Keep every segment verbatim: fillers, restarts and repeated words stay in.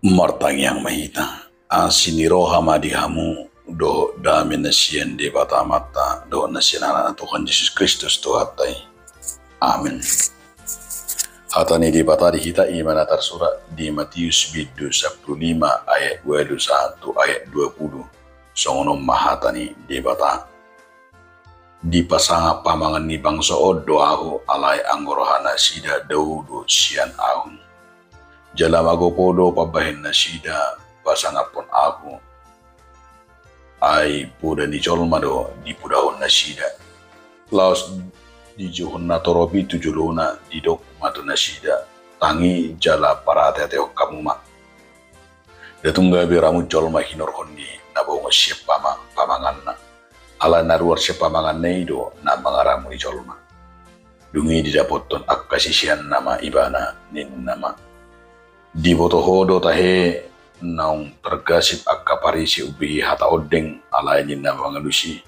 Martangiang ma hita. Asi ni roha ma di hamu dohot dame na sian Debata Amanta dohot na sian Anakna Tuhan Jesus Kristus Tuhanta i. Amen. Hata ni Debata di hita i ma na tarsurat di Matius bindu sampulu lima ayat ualu sahat tu ayat dua pulu. Songon on ma hata ni Debata. Dipasangap pamangan ni bangso on do Ahu, alai anggo rohanasida dao do sian Ahu. Jala magopo do pambahen nasida pasangaphon Ahu. Ai poda ni jolma do dipodahon nasida. Laos dijouhon na torop i tu jolona, didok ma tu nasida, tangi jala parateatehon hamu ma. Nda tung gabe ramun jolma hinorhon ni na bongot sian pama-, pamanganna. Ala na ruar sian pamanganna i do na mangaramuni jolma. Dung i didapothon angka siseanna ma ibana, ninna ma. Diboto ho do tahe naung targasip angka Parise umbahen hata ondeng, alai ninna mangalusi.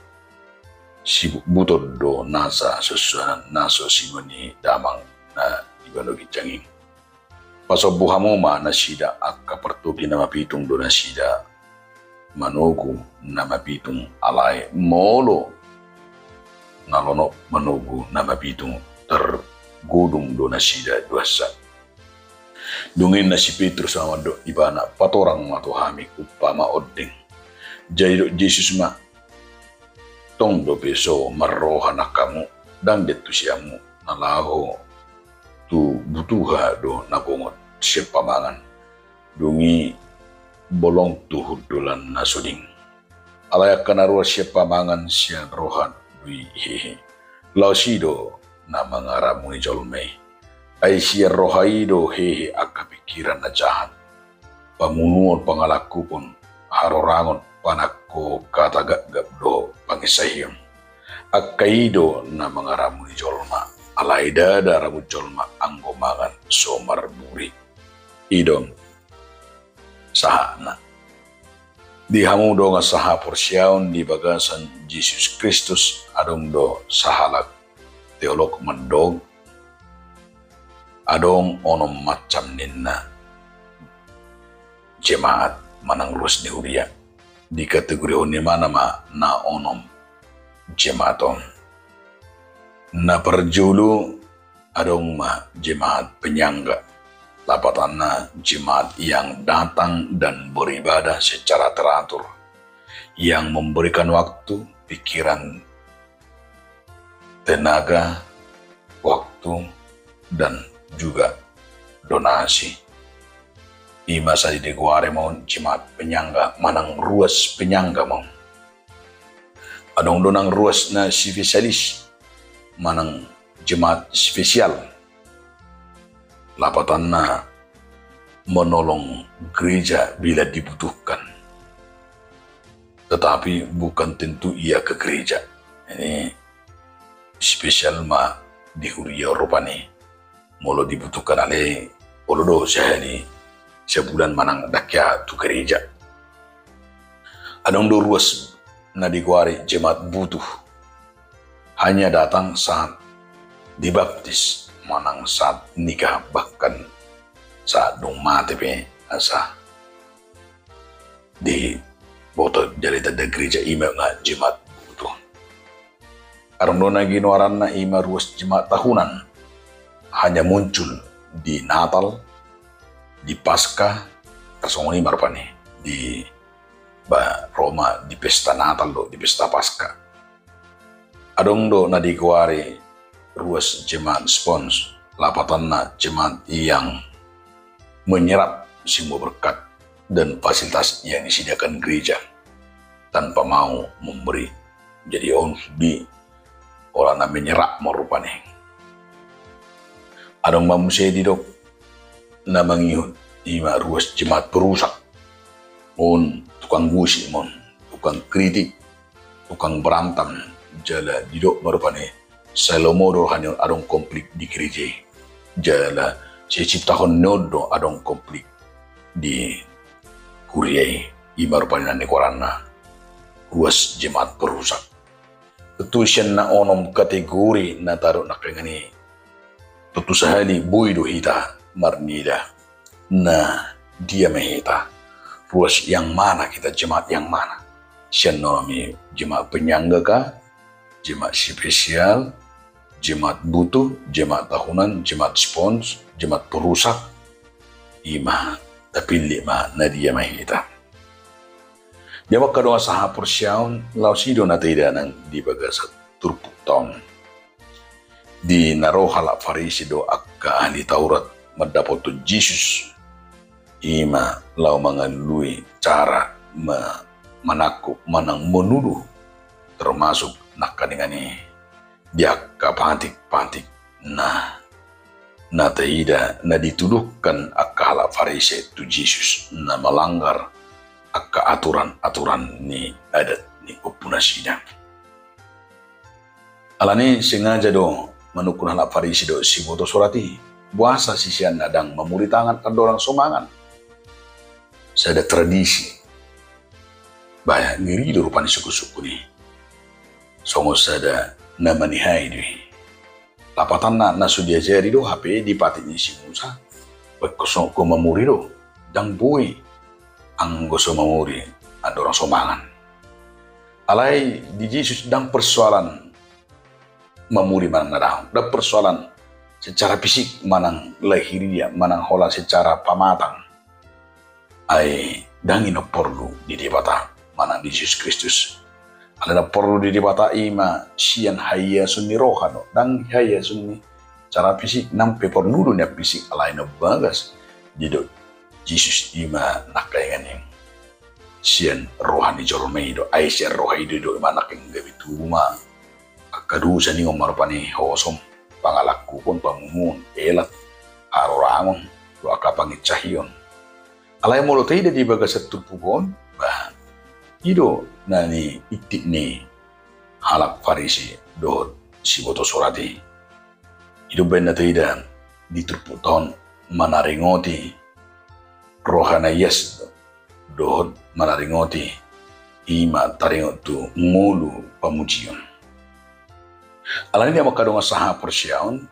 Sibutbuton do nasa suansuanan na so sinuan ni damang na di banua ginjang i. Pasombu hamu ma nasida, angka partogi na mapitung do nasida manogu na mapitung, alai molo na lonop manogu na mapitung, targodung do nasida duansa. Dung i ninna si Petrus ma mandok ibana, patorang ma tu hami umpama ondeng. Jadi didok Jesus ma, tong dope so marroha nang hamu, ndang diantusi hamu na laho tu butuha do na bongot sian pamangan. Dung i bolong tu hundulan na soding. Alai angka na ruar sian pamangan sian roha do i hehe. Laos i do na mangaramuni jolma i. Ai sian roha i do hehe angka pingkiran na jahat. Pamunuon, pangalangkupon, harorangon, panangkohon hata gapgap dohot panginsahihon. Angka i do na mangaramuni jolma, alai ndada ramun jolma anggo mangan so marburi. I do sahatna. Di hamu dongan sahaporseaon di bagasan Jesus Kristus, adong do sahalak teolog mandok, adong onom macam ninna jemaat manang ruas ni huria. Dikategorihon ibana ma na onom jemaat on. Na parjolo, adong ma jemaat penyangga. Lapatanna jemaat yang datang dan beribadah secara teratur, yang memberikan waktu, pikiran, tenaga, waktu, dan juga donasi. I ma sai digoari ma on jemaat penyangga manang ruas penyangga ma on. Adong do nang ruas na spesialis manang jemaat spesial. Lapatanna menolong gereja bila dibutuhkan. Tetapi bukan tentu ia ke gereja. Ini spesial ma di huria rupani. Molo dibutuhkan ale, olo do sahali sabulan manang dang hea tu gereja. Adong do ruas na digoari jemaat butuh. Hanya datang saat dibaptis manang saat nikah, bahkan saat dung mate pe asa diboto jala ditanda gereja, i ma jemaat butuh. Adong do na ginoaranna i ma ruas jemaat tahunan, hanya muncul di Natal, di Paskah, tarsongon i ma rupani di ba Roma di pesta Natal do, di pesta Paskah. Adong do na digoari ruas jemaat spons, lapatanna jemaat yang menyerap semua berkat dan fasilitas yang disediakan gereja tanpa mau memberi. Jadi on di ola na menyerap ma rupani. Adong ma muse didok na mangihut, i ma ruas jemaat perusak. On tukang gosip ma on, tukang kritik, tukang berantem, jala didok ma rupani sai lomo do rohana on adong konflik di gereja i. Jala siciptahon ni on do adong konflik di huria i, i ma rupani na nigoaranna ruas jemaat perusak. Tontu sian na onom kategori na tadok nangkaningan i, tontu sahali boi do hita marnida na dia ma hita, ruas yang mana hita, jemaat yang mana. Sian na hami jemaat penyangga ka, jemaat spesial, jemaat butuh, jemaat tahunan, jemaat spons, jemaat perusak. Ima, tapillit ma na dia ma hita. Di angka dongan sahaporseaon, laos i do na taida nang di bagasan turpukta on. Di na ro halak Farisi dohot angka ahli Taurat mandapothon Jesus, ima laho mangalului cara ma-, manangkup manang manuduh, termasuk nangkaningan i di angka patik-patik na, na taida na dituduhkan angka halak Farisi tu Jesus na melanggar angka aturan-aturan ni adat ni ompunasida. Alani sengaja do manungkun halak Farisi dohot siboto surat i, boasa siseanna ndang mamuri tangan andorang so mangan. Sada tradisi. Bah, ngeri do rupani sungkun-sungkun i. Songon sada na manihai do i. Lapatanna na so diajari do hape di patik ni si Musa. Baen ho songon ho mamuri do, ndang boi anggo so mamuri andorang so mangan. Alai di Jesus ndang persoalan mamuri manang na daong, ndang persoalan secara fisik manang lahiriah manang holan secara pamatang. Ai ndang i na porlu di Debata manang di Jesus Kristus. Alai na porlu di Debata ima sian haiason ni roha do, ndang haiason ni secara fisik, nang pe porlu do nian fisik, alai na bagas didok Jesus ima nangkaningan i sian roha ni jolma i do, ai sian roha i do, didok ima nangkaningan gabe tubu ma angka dosa ningon ma rupani, hosom, pangalangkupon, pamumuon, elat, harorangon, dohot angka panginsahion. Alai molo taida di bagasan turpuk on, bah, i do na niintip ni halak Farisi dohot siboto surat i. I do umbaen na taida di turpukta on manaringoti roha na ias dohot manaringoti ima taringot tu ngolu pamujion. Alani i di angka dongan sahaporseaon,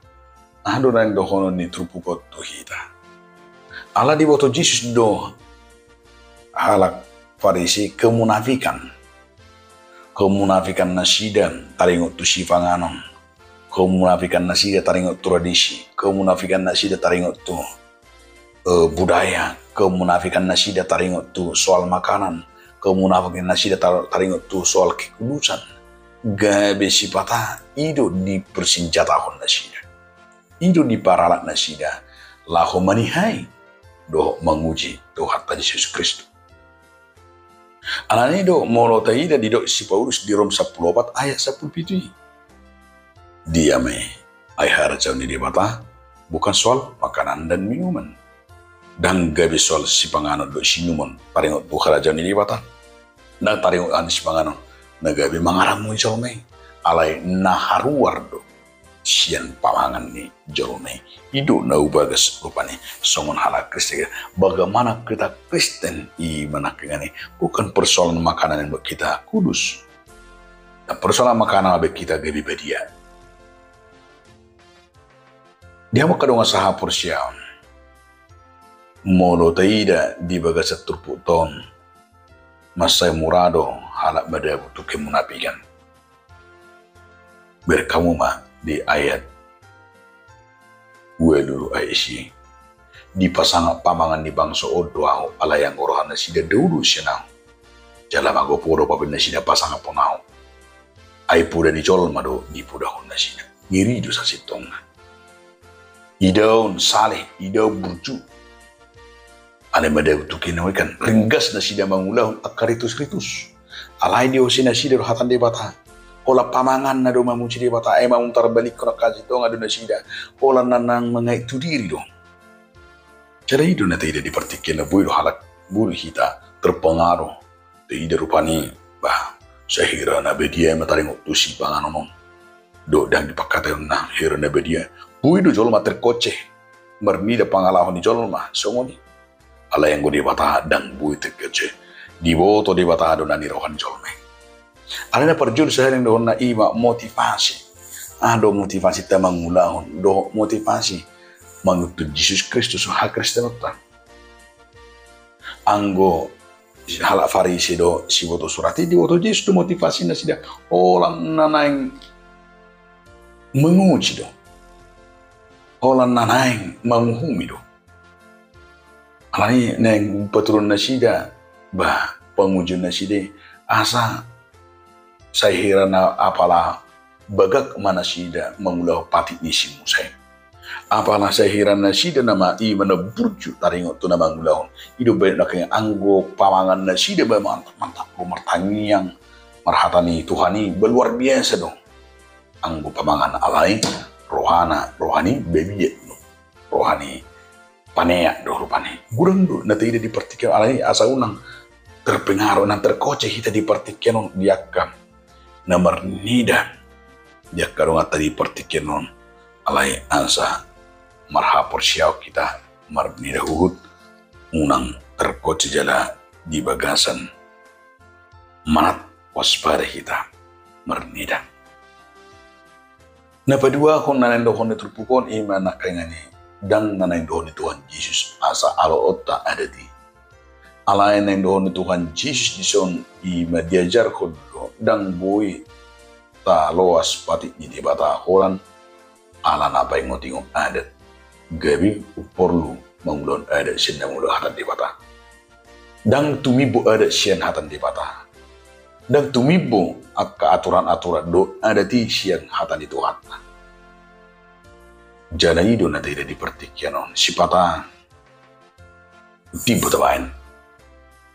aha do naeng dohonon ni turpuk on tu hita? Ala diboto Jesus do halak Farisi kemunafikan. Kemunafikan nasida taringot tu sipanganon. Kemunafikan nasida taringot tu tradisi. Kemunafikan nasida taringot tu, eh, budaya. Kemunafikan nasida taringot tu soal makanan. Kemunafikan nasida tar-, taringot tu soal kekudusan. Gabe sipata i do dipersenjatahon nasida. I do diparalat nasida laho manihai dohot manguji Tuhanta Jesus Kristus. Alani i do molo taida didok si Paulus di Rom sampulu opat ayat sampulu pitu i. Dia ma i, ai harajaon ni Debata bukan soal makanan dan minuman. Ndang gabe soal sipanganon dohot siinumon taringot tu harajaon ni Debata. Ndang taringot anggo sipanganon na gabe mangaramui jolma i. Alai na haruar do sian pamangan ni jolma i. I do na hubagas rupani songon halak Kristen. Bagaimana kita Kristen i manangkaningan i? Bukan persoalan makanan yang buat kita kudus. Dan persoalan makanan yang buat kita gabe badia. Di angka dongan sahaporseaon, molo taida di bagasan turpukta on, mansai mura do halak madabu tu kemunafikan. Bereng hamu ma di ayat ualu ayat sia. Dipasangap pamangan ni bangso on do ahu, alai anggo roha nasida dao do sian ahu. Jala mago poda paboa nasida pasangaphon ahu. Ai poda ni jolma do dipodahon nasida. Ngeri do sasintongna. Idaon saleh, idaon burju. Alai madabu tu kemunafikan, ringgas nasida mangulahon angka ritus-ritus. Alai diosei nasida do hata ni Debata. Holan pamanganna do mamuji Debata, ai mamungtarbalikhon angka sitonga do nasida. Holan na naeng mangait tu diri do. Jala i do na taida di partingkian na boi do halak, boi do hita terpengaruh. Taida rupani, bah, sai hira na badia ma taringot tu sipanganon on. Dohot ndang dipangkatahon na hira na badia. Boi do jolma terkoceh marnida pangalaho ni jolma songon i. Alai anggo Debata ndang boi terkoceh. Diboto Debata do na niroha ni jolma i. Alai na parjolo sahali dohononna ima motivasi. Aha do motivasinta mangulahon dohot motivasi mangihuthon Jesus Kristus hakristenonta? Anggo halak Farisi do siboto surat i, diboto Jesus do motivasi nasida, holan na naeng manguji do, holan na naeng manguhumi do. Alani naeng patudun nasida, bah, pangujion nasida i, asa sai hira na apala bagak ma nasida mangulahon patik ni si Musa i. Apala sai hira nasida nama i ma na burju taringot tu na mangulahon. I do baen nangkin anggo pamangan nasida ba mantap, mantap do martangiang marhata ni Tuhan i ba luar biasa do. Anggo pamangan alai rohana, roha ni babiat do. Roha ni paneat do rupani. Godang do na taida di partingkian on alai asa unang terpengaruh, unang terkocek hita di partingkian on di angka na marnida di angka donganta di partingkian on, alai asa marhaporseaon hita marnida huhut unang terkocek jala di bagasan manat waspada hita marnida. Na paduahon na naeng dohonon ni turpuk on i ma nangkaningan i, ndang na naeng dohonon ni Tuhan Jesus asa aloonta adat i. Alai naeng dohonon ni Tuhan Jesus dison i ma diajarhon do, ndang boi taloas patik ni Debata holan ala na paingotingot adat. Gabe umporlu mangulahon adat sian na molo hata ni Debata. Ndang tumimbo adat sian hata ni Debata. Ndang tumimbo angka aturan-aturan dohot adat i sian hata ni Tuhanta. Jala i do na taida di partingkian on, sipata tumimbo tabaen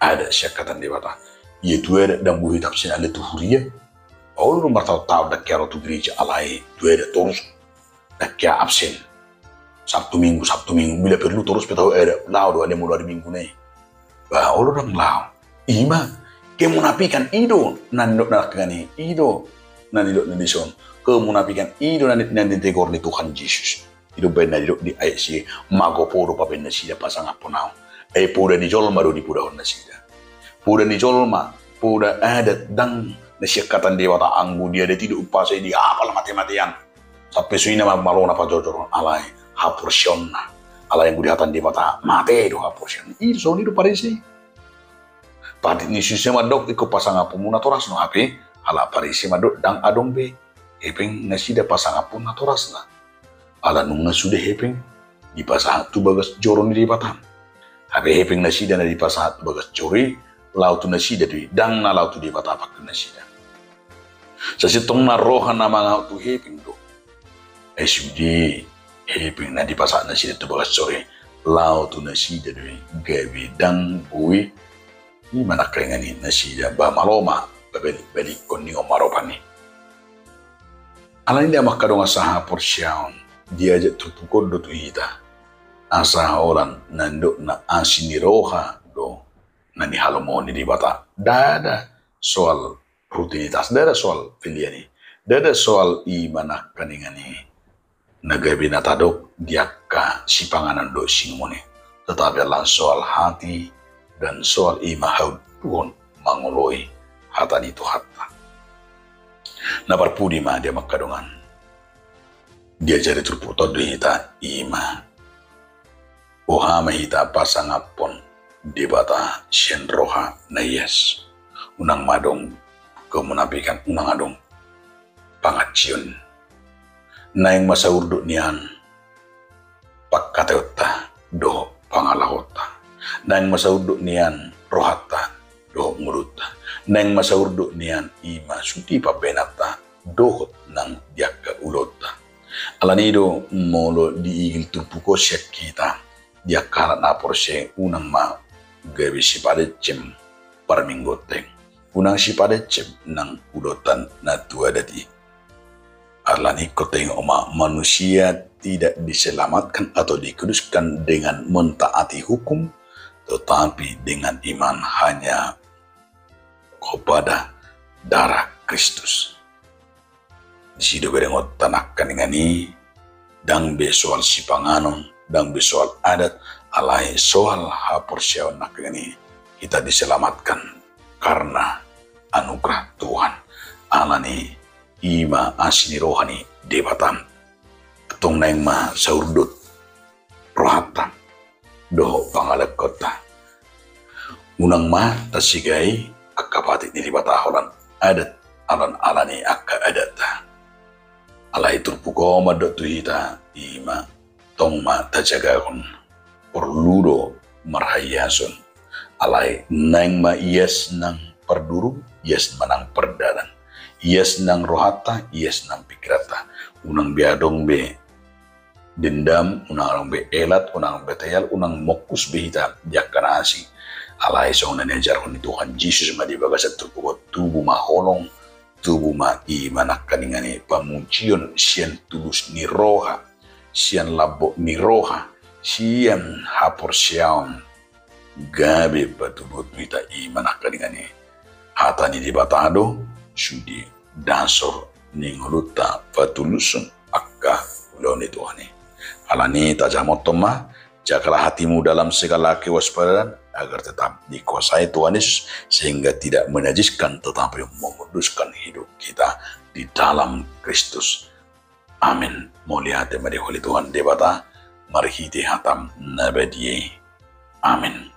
adat sian hata ni Debata. Ia tu adat ndang boi hita absen, alai tu huria. Olo do martaon-taon ndang hea ro tu gereja alai tu adat torus. Ndang hea absen. Sabtu Minggu, Sabtu Minggu, bila perlu torus pe tahu adat, laho do alai molo ari Minggu na i. Bah, olo ndang laho. I ma kemunafikan i do na nidok nangkaningan i, i do na nidok na dison. Kemunafikan i do na ni, na nitigor ni Tuhan Jesus. I do baen na nidok di ayat sia, mago poda pabaen nasida pasangaphon ahu. Ai poda ni jolma do dipodahon nasida. Poda ni jolma, poda adat, ndang na sian hata ni Debata. Anggo di adat i do umpasa i diapal mate-matean. Sampe songon i na ma malona pajojoron, alai haporseaonna. Alai anggo di hata ni Debata mate do haporseaonna. I do songon i do Parisi. Patik ni si Musa mandok ingkon pasangaphonmu natorasna, hape halak Parisi mandok ndang adong be hepeng nasida pasangaphon natorasna. Ala nunga sude hepeng dipasahat tu bagas joro ni Debata. Hape hepeng nasida na dipasahat tu bagas joro i laho tu nasida do i, ndang na laho tu Debata pangkeon nasida. Sasintongna roha na mangaut tu hepeng do. Ai sude hepeng na dipasahat nasida tu bagas joro i laho tu nasida do i, gabe ndang boi i ma nangkaningan i nasida ba malo ma babalik-balikkon ningon ma rupani. Alani i da mangkadongan sahaporseaon, diajak turpuk on do tu hita asa holan na nidokna asi ni roha do na nihalomohon ni Debata. Ndada soal rutinitas, ndada soal pilihan i, ndada soal i ma nangkaningan i na gabe na tadok di angka sipanganon dohot siinumon i, tetapi ala soal hati dan soal i ma haunduhon mangoloi hata ni Tuhanta. Na parpudi ma di mangkadongan, diajari turpuk on do hita i ma boha ma hita pasangaphon Debata sian roha na ias. Unang ma adong kemunafikan, unang adong panganjion. Naeng ma saurdot nian pangkataionta dohot pangalaonta. Naeng ma saurdot nian rohanta dohot ngolunta. Naeng ma saurdot nian i ma sude pambahenanta dohot nang di angka ulaonta. Alani i do molo diigil turpuk on sian hita di angka halak na porsea, unang ma gabe sipadencem parmingguonta i. Unang sipadencem nang ulaonta na tu adat i. Alani i ingkon taingot ma, manusia tidak diselamatkan atau dikuduskan dengan mentaati hukum, tetapi dengan iman hanya kepada darah Kristus. Disi do berengonta nangkaningan i, ndang be soal sipanganon, ndang be soal adat, alai soal haporseaon nangkaningan i hita diselamatkan karena anugerah Tuhan. Alani i ma asi ni roha ni Debata. Tong naeng ma saurdot rohanta dohot pangalaonta. Unang ma tasigai angka patik ni Debata holan adat, alan-alan ni angka adatta. Alai turpuk on mandok tu hita, i ma tong ma tajagahon, porlu do marhaiason. Alai naeng ma ias nang parduru, ias ma nang pardalan, ias nang rohanta, ias nang pikiranta. Unang be adong be dendam, unang adong be elat, unang be teal, unang mongkus be hita di angka na asing. Alai songon na niajarhon ni Tuhan Jesus ma di bagasan turpuk on, tubu ma holong, tubu ma, i ma nangkaningan i pamujion sian tulus ni roha, sian lambok ni roha, sian haporseaon, gabe patuduhon tu hita, i ma nangkaningan i hata ni Debata do sude dasor ni ngolunta patuluson angka ulaon ni Tuhan i. Alani i tajamothon ma, jagalah hatimu dalam segala kewaspadaan, agar tetap dikuasai Tuhan Yesus, sehingga tidak menajiskan tetapi menguduskan hidup kita di dalam Kristus. Amin. Mauliate ma di Ho ale Tuhan Debata, marhite hataM na badia i. Amin.